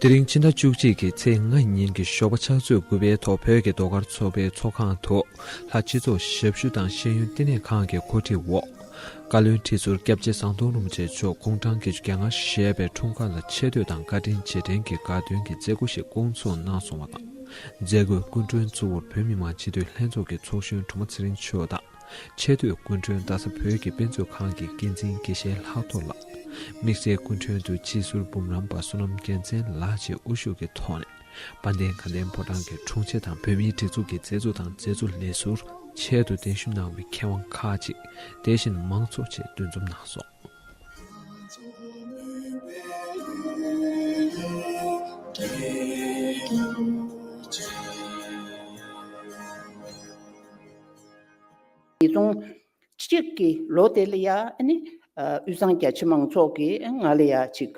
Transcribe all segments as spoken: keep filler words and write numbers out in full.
དེ་རིང་ཕྱི་ཟླ་བཅུ་གཅིག་གི་ཚེས་ལྔ་ཉིན་གྱི་ཞོགས་པ་ཕྱག་ཚོད་དགུ་པའི་ཐོག་བོད་ཀྱི་ཟློས་གར་ཚོགས་པའི་ཚོགས་ཁང་དུ། ལྷ་སྤྱི་ཚོགས་ཞབས་ཞུ་དང་ཤེས་ཡོན་བསྟི་གནས་ཁང་གི་གོ་སྒྲིག་འོག་བཀའ་བློན་ཁྲི་ཟུར་སྐྱབས་རྗེ་ཟམ་གདོང་རིན་པོ་ཆེ་མཆོག་དགུང་གྲངས་བརྒྱད་ཅུ་གྱ་ལྔ་བཞེས་པའི་འཁྲུངས་སྐར་ལ་ཆེ་བསྟོད་དང་བཀའ་དྲིན་རྗེས་དྲན་གྱི་དགའ་སྟོན་གྱི་མཛད་སྒོ་ཞིག་བསྐོང་ཚོགས་གནང་སོང་བ་དང་། མཛད་སྒོའི་སྐུ་མགྲོན་གཙོ་བོར་བོད་མི་མང་སྤྱི་འཐུས་ལྷན་ཚོགས་ཀྱི་ཚོགས་གཞོན་སྒྲོལ་མ་ཚེ་རིང་མཆོག་དང་། ཆེས་མཐོའི་སྐུ་མགྲོན་རྡ་ས་བོད་ཀྱི་དཔེ་མཛོད་ཁང་གི་འགན་འཛིན་དགེ་བཤེས་ལྷག་རྡོར་ལགས། དམིགས་བསལ་སྐུ་མགྲོན་དུ་སྤྱི་ཟུར་འབུམ་རམས་པ་བསོད་ནམས་རྒྱལ་མཚན་ལགས་བཅས་དབུ་བཞུགས་ཀྱི་ཐོག་ནས། དཔལ་ལྡན་དགའ་ལྡན་ཕོ་བྲང་གི་དྲུང་ཆེ་དང་བོད་མིའི་སྒྲིག་འཛུགས་ཀྱི་མཛད་གཙོ་དང་མཛད་གཙོ་ལས་ཟུར། ཆེད་དུ་གདན་ཞུ་གནང་བའི་མཁས་དབང་ཁག་ཅིག། དེ་བཞིན་མང་ཚོགས་བཅས་འདུ་འཛོམས་གནང་སོང་། ཉིས་སྟོང་གཅིག་གི་ལོ་དེ་ལ་ཡ་ཨ་ནི་ཨ་དབུས་གཙང་རྒྱ་ཆེ་མང་ཚོགས་ཀྱིས་ང་ལ་ཡ་ཅིག་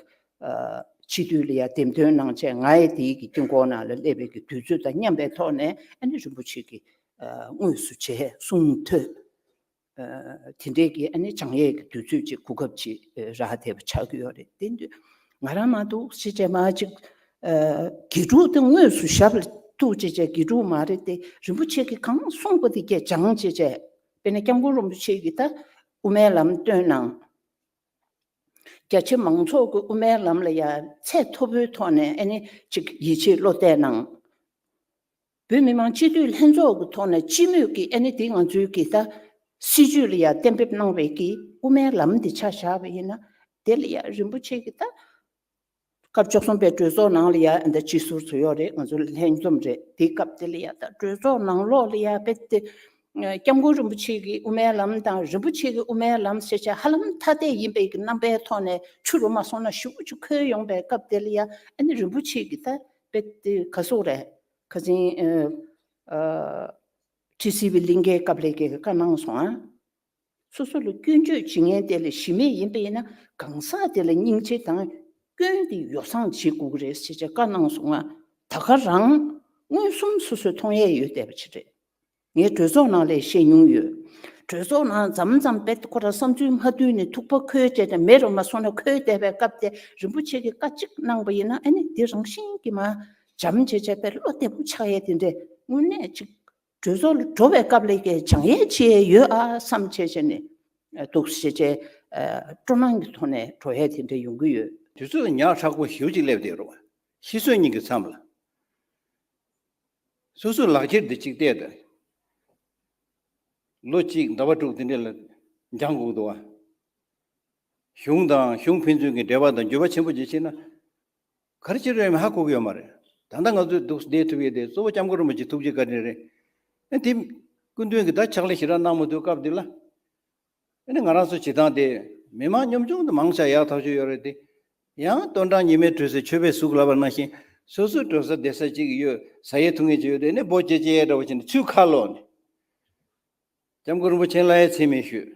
ཨ་སྤྱི་འཐུས་ལ་ཡ་འདེམས་ཐོན་གནང་བྱས། ང་ཡི་དེའི་གི་དཀྱིལ་འཁོར་ནང་ལ་སླེབས་པའི་གི་དུས་ཚོད་དང་མཉམ་པའི་ཐོག་ནས་ཨ་ནི་རིན་པོ་ཆེ་གི་ཨ་དངོས་སུ་མཇལ་གསུང་ཐོས། ཨ་དེ་འདྲའི་གི་ཨ་ནི་བྱང་ཡས་ཀྱི་དུས་ཚོད་ཅིག་གོ་སྐབས་ཅིག་ཨ་རག་བསྡད་པ་ཆགས་ཀྱི་ཡོད་རེད། དེ་དུས་ང་རང་མ་གཏོགས་ཤི་བྱས་མ་ཅིག་ཨ་དགེ་ཕྲུག་དེ་དངོས་སུ་ཞབས་ལ་གཏུགས་བྱས་བྱས་དགེ་ཕྲུག་མ་རེད་དེ། རིན་པོ་ཆེ་གིས་གང་གསུངས་པ་དེ་སྐད་སྦྱངས་བྱས་བྱས། དཔེར་ན་སྐྱབས་མགོན་རིན་པོ་ཆེ་གིས་ད་དབུ་མའི་ལམ་སྟོན་གནང་། རྒྱ་ཆེ་མང་ཚོགས་ཀྱི་དབུ་མའི་ལམ་ལ་ཡ་ཚད་མཐོ་པོའི་ཐོག་ནས་ཨ་ནི་ཅིག་ཡིད་ཆེས་བློ་གཏད་གནང་། བོད་མི་མང་སྤྱི་འཐུས་ལྷན་ཚོགས་ཀྱི་ཐོག་ནས་སྤྱི་མོས་ཀྱིས་ཨ་ནི་དེ་ང་ཚོའི་གི་ད་སྲིད་ཇུས་ལ་ཡ་གཏན་འབེབས་གནང་བའི་གི་དབུ་མའི་ལམ་དེ་ཆ་བཞག་པ་ཡིན་ན། དེ་ལ་ཡ་རིན་པོ་ཆེ་གི་ད་སྐབས་བཅུ་གསུམ་པའི་གྲོས་ཚོགས་ནང་ལ་ཡ་ཨ་ད་སྤྱི་ཟུར་ཚོ་ཡོད་རེད། ང་ཚོ་ལྷན་འཛོམས་རེད། དེའི་སྐབས་དེ་ལ་ཡ་ད་གྲོས་ཚོགས་ནང་ལོགས་ལ་ཡ་རྦད་དེ་སྐྱབས་མགོན་རིན་པོ་ཆེ་གི་དབུ་མའི་ལམ་དང་རིན་པོ་ཆེ་གི་དབུ་མའི་ལམ་ཟེར་བྱས་ཧ་ལམ་ཐ་དད་ཡིན་པའི་གི་རྣམ་པའི་ཐོག་ནས་ཆུ་རུ་མ་སོང་ན་ཞེ་པོ་ཅིག་འཁོལ་ཡོང་པའི་སྐབས་དེ་ལ་ཡ་ཨ་ནི་རིན་པོ་ཆེ་གི་ད་རྦད་དེ་ག་སོག་རེད། ཁ་སང་ཨ་ཨ་ཁྲི་སིལ་བུའི་གླིང་གའི་སྐབས་ལ་གི་བཀའ་གནང་སོང་ཨ། སོ་སོ་ལ་སྐྱོན་བརྗོད་བྱེད་མཁན་དེ་ལ་གཞི་མེད་ཡིན་པ་ཡིན་ན། གང་ཟག་དེ་ལ་སྙིང་རྗེ་དང་སྐྱོན་དེ་ཡོ་བསྲང་བྱེད་དགོས་ཀྱི་རེད་ཟེར་བྱས་བཀའ་གནང་སོང་ང་། ད་ག་རང་མངོན་སུམ་སོ་སོས་མཐོང་ཡས་ཡོད་བསྡད་པ་ཅིག་རེད། ངས་གྲོས་ཚོགས་ནང་ལ་བཤད་མྱོང་ཡོད། གྲོས་ཚོགས་ནང་མཚམས་མཚམས་རྦད་ཁོ་རང་བསམ་ཚུལ་མ་མཐུན་ནས་ཐུག་པ་འཁོལ་བྱས་ཏེ་མེད་རུ་མ་སོང་ན་འཁོལ་བསྡད་པའི་སྐབས་དེ་རིན་པོ་ཆེ་གིས་བཀའ་གཅིག་གནང་པ་ཡིན་ན་ཨ་ནི་འདི་རང་བཞིན་གྱིས་མར་འཇམ་བྱས་བྱས་པའི་བློ་བདེ་པོ་ཆགས་ཡས་དེ་འདྲས་དངོས་གནས་ཅིག་གྲོས་ཚོགས་ལ་འགྲོ་བའི་སྐབས་ལ་ཀྱི་སྦྱང་ཡས་བྱེད་ཡས་ཡོད་ཨ་བསམ་བྱས་བྱས་ནས་འདུག་ཟེར་བྱས་སྤྲོ་སྣང་གི་ཐོག་ནས་འགྲོ་ཡས་དེ་འདྲ་ཡོང་གི་ཡོད། དུས་ཚོད་ཉག་ཕྲ་པོ་ཞེ་པོ་ཅིག་སླེབས་བསྡད་རེད་བ། ཤི་གསོན་གཉིས་ཀྱི་མཚམས་ལ། སོ་སོའི་ལག་འཁྱེར་འདི་གཅིག་བལྟས་ཏེ། ལོ་གཅིག་ཟླ་བ་དྲུག་དེ་འདྲ་ལ་འགྱངས་དགོས་འདུག་བ། གཞུང་དང་གཞུང་ཕན་ཚུན་གྱི་འབྲེལ་བ་དང་འགྱུར་བ་ཆེན་པོ་ཅིག་ཕྱིན་ན། ག་རེ་བྱེད་རོགས་ཡོད་མེད་ཧ་གོ་གི་ཡོད་མ་རེད། ད་ལྟ་ང་ཚོས་འདུག་བསྡད་ཐུབ་ཡས་དེ་གཙོ་བོ་སྐྱབས་མགོན་རིན་པོ་ཆེ་ཐུགས་རྗེ་བཀའ་དྲིན་རེད། ཨ་དེ་སྐུ་མདུན་གྱིས་ད་ཕྱག་ལས་ཞེ་དྲག་གནང་མ་ཐུབ་སྐབས་འདི་ལ། ཨ་ནི་ང་རང་ཚོ་བྱེད་སྟངས་དེ་མི་མང་གཉོམ་ཆུང་དུ་མང་ཆེ་ཡག་ཐག་ཆོད་ཡོད་རེད་དེ། ཡང་སྟོན་གྲངས་ཉི་མའི་དྲོད་ཟེར་མཆོད་པའི་གཟུགས་ལབ་པ་ནང་བཞིན་སོ་སོའི་འགྲོ་ས་བསྡད་ས་གཅིག་ཡོད། ཟ་ཡས་འཐུང་ཡས་ཅིག་ཡོད་དེ་ནི་འབོ་བྱེད་ཅེས་འདྲ་བོ་བྱས་ནས་ཚུར་ཁ་ལོག་ནས། སྐྱབས་མགོན་རིན་པོ་ཆེ་ལ་ཡ་མཚན་སྨད་ཞུས།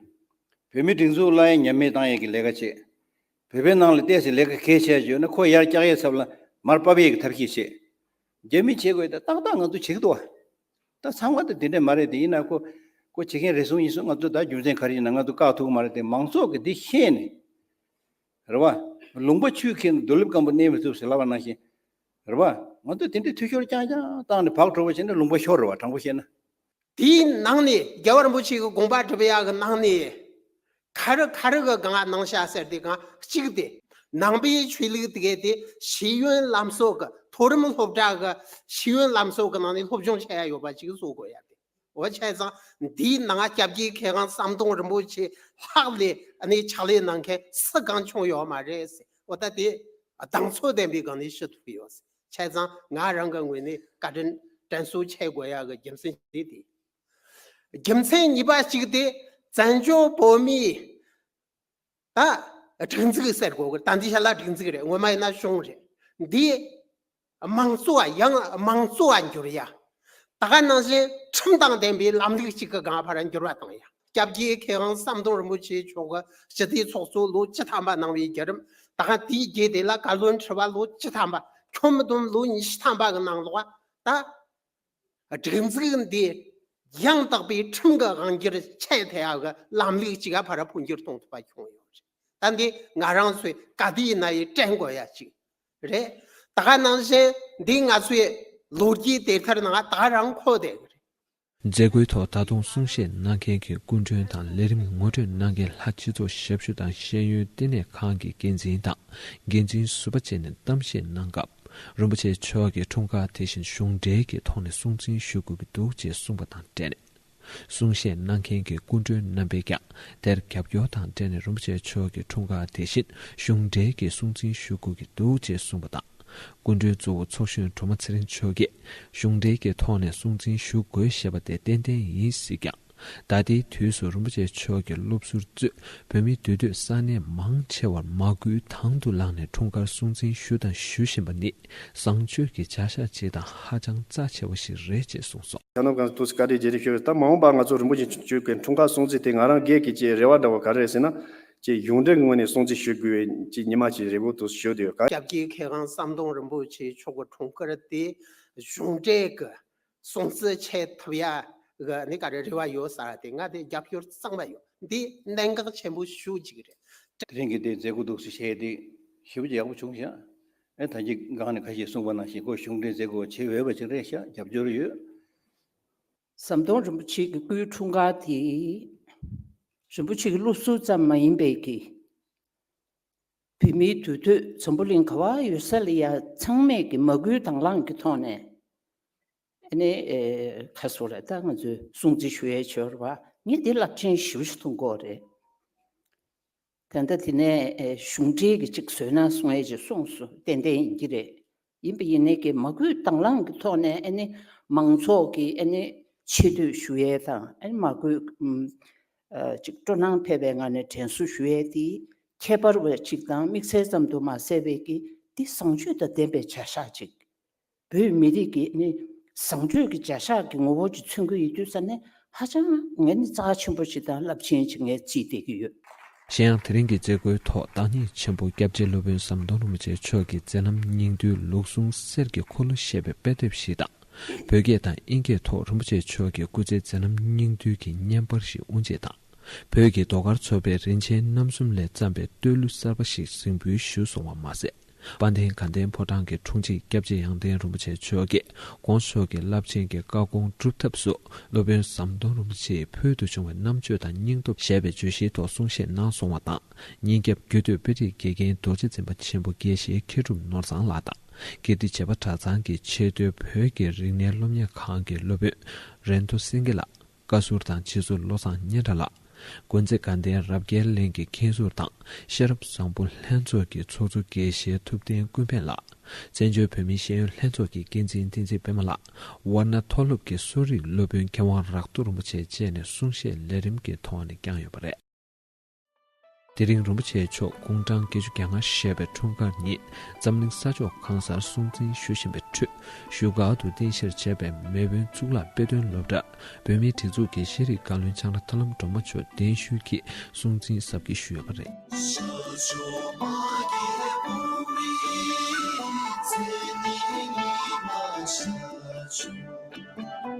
བོད་མི་སྒྲིག་འཛུགས་ལ་ཡ་ཉམས་མེད་བཏང་ཡས་ཀྱི་ལས་ཀ་བྱས། བོད་པའི་ནང་ལ་བལྟས་ཚེ་ལས་ཀ་གལ་ཆེ་ཡོད་ན་ཁོ་ཡར་བཀྱག་ཡས་ཚབ་ལ་མར་ཕབ་ཡས་ཀྱི་ཐབས་ཤེས་བྱས། རྒྱ་མི་བྱེད་དགོས་ད་ཏག་ཏག་ང་ཚོ་བྱེད་ཀྱི་འདུག་བ། ད་ཚང་མ་ད་དེ་འདྲས་མ་རེད་དེ་ཡིན་ན་ཁོ་ཁོ་བྱེད་མཁན་རེ་ཟུང་ཡིན་སོང་ང་ཚོ་ད་རྒྱུ་མཚན་ག་རེ་ཡིན་ན་ང་ཚོ་བཀག་ཐུབ་ཀྱི་མ་རེད་དེ་མང་ཚོགས་ཀྱི་འདི་ཤེས་ནས། རེད་བ། ལུང་པ་ཆུས་ཁྱེར་ནས་རྡོ་ལེབ་སྐམ་པོ་གནས་མི་ཐུབ་ཟེར་ལབ་པ་ནང་བཞིན། རེད་བ། ང་ཚོ་དེ་འདྲའི་འཐུས་ཤོར་རྐྱང་རྐྱང་བཏང་ནས་བག་གྲོ་བོ་བྱས་ན་ལུང་པ་ཤོར་རེད་བ་དྲང་པོ་བཤད་ན། དེའི་ནང་ནས་རྒྱལ་བ་རིན་པོ་ཆེ་གི་དགོངས་པ་སྒྲུབ་ཡག་གི་ནང་ནས། ག་རེ་ག་རེ་གི་སྒང་གནང་བྱ་ཟེར་དེ་སྒང་གཅིག་དེ། ནང་པའི་ཆོས་ལུགས་དེ་གའི་དེ་ཤེས་ཡོན་ལམ་སྲོལ་གི་མཐོ་རིམ་སློབ་གྲྭ་གི་ཤེས་ཡོན་ལམ་སྲོལ་གི་ནང་ནས་སློབ་སྦྱོང་བྱེད་ཡ་ཡོད་པ་ཅིག་བཟོ་དགོས་ཡ་དེ། འོ་བྱས་ཙང་འདིའི་ནང་སྐྱབས་རྗེ་མཁས་དབང་ཟམ་གདོང་རིན་པོ་ཆེ་ལྷག་ལས་ཨ་ནི་ཕྱག་ལས་གནང་མཁན་སུ་གང་བྱུང་ཡོད་མ་རེད་ཟེར། འོ་ད་དེ་གདེང་ཚོད་ལྡན་པའི་སྒང་ནས་ཞུ་ཐུབ་ཀྱི་ཡོད་ཟེར། བྱས་ཙང་ང་རང་གི་ངོས་ནས་བཀའ་དྲིན་དྲན་གསོ་བྱེད་དགོས་ཡག་གི་རྒྱུ་མཚན་དེ་དེ། རྒྱུ་མཚན་གཉིས་པ་གཅིག་དེ་བཙན་བྱོལ་བོད་མིའི་ད་སྒྲིག་འཛུགས་ཟེར་དགོས་གི། ད་འདི་ཤ་ལ་སྒྲིག་འཛུགས་རེད། ངོ་མ་ཡིན་ན་གཞུང་རེད། འདི་དམངས་གཙོ་བ་ཡང་དམངས་གཙོ་བ་འགྱུར་ཡ། ད་ག་ནང་བཞིན་ཁྲིམས་དང་ལྡན་པའི་ལམ་ལུགས་གཅིག་གི་སྒང་ཕར་འགྱུར་བ་བཏང་ཡ། སྐྱབས་རྗེ་མཁས་དབང་ཟམ་གདོང་རིན་པོ་ཆེ་མཆོག་གི་སྤྱི་འཐུས་ཚོགས་གཙོ་ལོ་བཅུ་ཐམ་པ་གནང་བའི་བརྒྱུད་རིམ། ད་ག་དེའི་རྗེས་དེ་ལ་བཀའ་བློན་ཁྲི་པ་ལོ་བཅུ་ཐམ་པ། ཁྱོན་བསྡོམས་ལོ་ཉི་ཤུ་ཐམ་པ་གི་ནང་ལོགས་ད། སྒྲིག་འཛུགས་འདི་ཡང་དག་པའི་ཁྲིམས་ཀྱི་དབང་སྒྱུར་ཆགས་ཐུབ་ཡག་གི་ལམ་ལུགས་ཅིག་ག་ཕར་འཕོ་འགྱུར་གཏོང་ཐུབ་པ་བྱུང་ཡོད་རེད། ད་འདི་ང་རང་ཚོས་ག་དུས་ཡིན་ན་ཡང་དྲན་དགོས་ཡ་ཅིག་རེད། ད་ག་ནང་བཞིན་འདི་ང་ཚོའི་ལོ་རྒྱུས་དེབ་ཐེར་ནང་ད་ག་རང་འཁོད་བསྡད་ཀྱི་རེད། མཛད་སྒོའི་ཐོག་ད་དུང་གསུང་བཤད་གནང་མཁན་གྱི་སྐུ་མགྲོན་དང་ལས་རིམ་ངོ་སྤྲོད་གནང་མཁན་ལྷ་སྤྱི་ཚོགས་ཞབས་ཞུ་དང་ཤེས་ཡོན་ལྟེ་གནས་ཁང་གི་འགན་འཛིན་དང་འགན་འཛིན་ཟུར་པ་བཅས་ནས་གཏམ་བཤད་གནང་སྐབས། རིན་པོ་ཆེ་མཆོག་གིས་འཁྲུངས་སྐར་དེ་བཞིན་གཞུང་འབྲེལ་གྱི་ཐོག་ནས་སྲུང་བརྩི་ཞུ་དགོས་ཀྱི་འདུག་ཅེས་གསུངས་པ་དང་འབྲེལ་ནས། གསུང་བཤད་གནང་མཁན་གྱི་སྐུ་མགྲོན་རྣམ་པས་ཀྱང་དེར་རྒྱབ་སྐྱོར་དང་འབྲེལ་ནས་རིན་པོ་ཆེ་མཆོག་གི་འཁྲུངས་སྐར་དེ་བཞིན་གཞུང་འབྲེལ་གྱི་སྲུང་བརྩི་ཞུ་དགོས་ཀྱི་འདུག་ཅེས་གསུངས་པ་དང་། སྐུ་མགྲོན་གཙོ་བོ་ཚོགས་གཞོན་སྒྲོལ་མ་ཚེ་རིང་མཆོག་གིས་གཞུང་འབྲེལ་གྱི་ཐོག་ནས་སྲུང་བརྩི་ཞུ་དགོས་ཞེས་པ་དེ་ཏན་ཏན་ཡིན་ཟེར་ཀྱང་། ད་ལྟའི་དུས་སུ་རིན་པོ་ཆེ་མཆོག་གི་སློབ་ཟུར་གཙོས་བོད་མི་འདུས་སྡོད་ས་གནས་མང་ཆེ་བར་མ་བསྐུལ་དང་དུ་བླངས་ནས་འཁྲུངས་སྐར་སྲུང་བརྩི་ཞུ་དང་ཞུ་བཞིན་པ་ནི་བཟང་སྤྱོད་ཀྱི་བྱ་གཞག་ཅིག་དང་ཧ་ཅང་རྩ་ཆེ་བ་ཞིག་རེད་ཅེས་གསུངས་སོང་། ཆ་ནོར་གང་དུས་བཀའ་དྲིན་རྗེས་དྲན་ཞུ་ཡོད། ད་མ་འོངས་པར་ང་ཚོ་རིན་པོ་ཆེ་མཆོག་གི་འཁྲུངས་སྐར་སྲུང་བརྩི་དེ་ང་རང་སྒེར་གྱི་ཅིག་རེ་བ་འདྲ་བོ་ག་རེ་རེད་ཟེར་ན། ཅིག་གཞུང་འབྲེལ་ངོས་ནས་སྲུང་བརྩི་ཞུ་དགོས་པའི་ཅིག་ཉི་མ་ཅིག་རེད་འདུག་ཞུ་འདོད་ཡོད། སྐྱབས་རྗེ་མཁས་དབང་ཟམ་གདོང་རིན་པོ་ཆེ་མཆོག་གི་འཁྲུངས་སྐར་དེ་གཞུང་འབྲེལ་གྱི་སྲུང་བརྩི་བྱེད་ཐུབ་ཡ་གི་ནི་ག་རེ་རེ་བ་ཡོད་ས་དེ་ང་དེ་རྒྱབ་སྐྱོར་གཙང་མ་ཡོད། འདི་གནད་འགག་ཆེན་པོ་ཞེ་པོ་ཅིག་རེད། དེ་རིང་གི་དེ་མཛད་སྒོ་འདུག་སེ་བྱས་ཏེ་ཞེ་པོ་ཅིག་ཡག་པོ་བྱུང་ཤག། ཨེ་ད་གིན་སྒང་ནས་ཁ་ཤས་གསུངས་པ་ནང་བཞིན་ཁོ་གཞུང་འབྲེལ་མཛད་སྒོ་བྱེད་འོས་པ་ཅིག་རེད་ཤག། རྒྱབ་སྐྱོར་ཡོད། ཟམ་གདོང་རིན་པོ་ཆེ་གི་སྐུའི་འཁྲུངས་སྐར་དེ་རིན་པོ་ཆེ་གི་སློབ་ཟུར་ཙམ་མ་ཡིན་པའི་གི་བོད་མིའི་འདུས་སྡོད་འཛམ་བུ་གླིང་ག་བ་ཡོད་ས་ལ་ཡ་ཚང་མས་ཀྱི་མ་བསྐུལ་དང་བླངས་ཀྱི་ཐོག་ནས་ཨ་ནི་ཨེ་ཁ་སོ་རེད། ད་ང་ཚོས་སྲུང་བརྩི་ཞུ་ཡས་བྱོས་ར་བ་ངས་འདི་རླབས་ཆེན་ཞེ་པོ་ཞིག་མཐོང་གི་ཡོད་རེད། ད་ལྟ་དེ་ནས་ཨེ་གཞུང་འབྲེལ་གྱི་ཅིག་བཟོས་ན་གསུང་ཡས་ཅིག་གསུངས་སོང་། ཏན་ཏན་ཡིན་གྱི་རེད། ཡིན་པ་ཡིན་ནའི་ཀྱི་མ་བསྐུལ་དང་བླངས་ཀྱི་ཐོག་ནས་ཨ་ནི་མང་ཚོགས་ཀྱི་ཨ་ནི་ཆེ་བསྟོད་ཞུ་ཡས་དང་ཨ་ནི་མ་བསྐུལ་ཨམ་ཨ་ཅིག་སྤྲོ་སྣང་འཕེལ་བའི་ངང་ནས་དྲན་གསོ་ཞུ་ཡས་དེ་ཁྱད་པར་བ་ཅིག་དང་དམིགས་བསལ་ཙམ་དུ་མ་ཟད་པའི་ཀྱི་འདི་བཟང་སྤྱོད་དང་ལྡན་པའི་བྱ་གཞག་ཅིག། བོད་མི་རིགས་ཀྱི་ནི་བཟང་སྤྱོད་ཀྱི་བྱ་གཞག་གི་ངོ་བོ་ཅིག་མཚོན་གྱི་ཡོད་དུས་ཙ་ནས་ཧ་ཅང་ངས་ནི་རྩ་ཆེན་པོ་ཞིག་དང་རླབས་ཆེན་ཞིག་ངས་བརྩིས་བསྡད་ཀྱི་ཡོད། གཞན་ཡང་དེ་རིང་གི་མཛད་སྒོའི་ཐོག་བདག་ཉིད་ཆེན་པོ་སྐྱབས་རྗེ་སློབ་དཔོན་ཟམ་གདོང་རིན་པོ་ཆེ་མཆོག་གི་མཛད་རྣམ་སྙིང་བསྡུས་ལུགས་ཟུང་གསེར་གྱི་འཁོར་ལོ་ཞེས་པའི་དཔེ་དེབ་ཞིག་དང་། བོད་སྐད་དང་དབྱིན་སྐད་ཐོག་རིན་པོ་ཆེ་མཆོག་གི་སྐུ་ཚེ་མཛད་རྣམ་སྙིང་བསྡུས་ཀྱི་བརྙན་པར་ཞིག་དབུ་འབྱེད་དང་། བོད་ཀྱི་ཟློས་གར་ཚོགས་པས་རིན་ཆེན་རྣམ་གསུམ་ལས་བརྩམས་པའི་བསྟོད་གླུ་གསར་པ་ཞིག་གཟིགས་འབུལ་ཞུས་སོང་བ་མ་ཟད། དཔལ་ལྡན་དགའ་ལྡན་ཕོ་བྲང་གི་དྲུང་ཆེ་སྐྱབས་རྗེ་ཡང་སྟེང་རིན་པོ་ཆེ་མཆོག་གིས་དགོངས་ཞུ་གི་རླབས་ཆེན་གྱི་བཀའ་དགོངས་སྒྲུབ་ཐབས་སུ་སློབ་དཔོན་ཟམ་གདོང་རིན་པོ་ཆེའི་ཕུལ་དུ་བྱུང་བའི་རྣམ་དཔྱོད་དང་སྙིང་སྟོབས་ཞེས་པའི་བརྗོད་གཞིའི་ཐོག་གསུང་བཤད་གནང་སོང་བ་དང་། ཉིན་རྒྱབ་རྒྱུད་སྟོད་དཔེ་རིས་དགེ་རྒན་རྡོ་རྗེ་འཛིན་པ་ཆེན་པོ་དགེ་བཤེས་མཁས་གྲུབ་ནོར་བཟང་ལགས་དང་། ཀིརྟི་བྱེས་པ་གྲྭ་ཚང་གི་ཆེས་མཐོའི་བོད་ཀྱི་རིག་གནས་སློབ་གཉེར་ཁང་གི་སློབ་དཔོན་རེན་ཐོ་སེང་གེ་ལགས། བཀའ་ཟུར་དང་སྤྱི་ཟུར་བློ་བཟང་སྙན་གྲགས་ལགས། དགོན་རྩེ་དགའ་ལྡན་རབ་རྒྱས་གླིང་གི་མཁན་ཟུར་དང་ཤེས་རབ་བཟང་པོ་ལྷན་ཚོགས་ཀྱི་ཚོགས་གཙོ་དགེ་བཤེས་ཐུབ་བསྟན་ཀུན་ཕན་ལགས། བཙན་བྱོལ་བོད་མིའི་ཤེས་ཡོན་ལྷན་ཚོགས་ཀྱི་འགན་འཛིན་བསྟན་འཛིན་པད་མ་ལགས། ཝཱ་ཎ་མཐོ་སློབ་ཀྱི་གསོ་རིག་སློབ་དཔོན་མཁས་དབང་རག་ཏུ་རིན་པོ་ཆེ་བཅས་ནས་གསུང་བཤད་ལས་རིམ་གྱི་ཐོག་ནས་བསྐྱངས་ཡོད་པ་རེད། དེ་རིང་རིན་པོ་ཆེ་མཆོག་དགུང་གྲངས་བརྒྱད་ཅུ་གྱ་ལྔ་བཞེས་པའི་འཁྲུངས་སྐར་ཉིན་འཛམ་གླིང་ས་ཕྱོགས་གང་སར་སྲུང་བརྩི་ཞུ་བཞིན་པའི་ཁྲོད། བཞུགས་སྒར་དུ་རྟེན་གཞིར་བྱས་པའི་མེས་དབོན་གཙུག་ལག་དཔེ་སྟོན་སློབ་གྲྭ་བོད་མིའི་སྒྲིག་འཛུགས་ཀྱི་ཤེས་རིག་བཀའ་བློན་ལྕང་ར་ཐར་ལམ་སྒྲོལ་མ་མཆོག་གདན་ཞུས་ཀྱིས་སྲུང་བརྩི་གཟབ་རྒྱས་ཞུས་ཡོད་པ་རེད།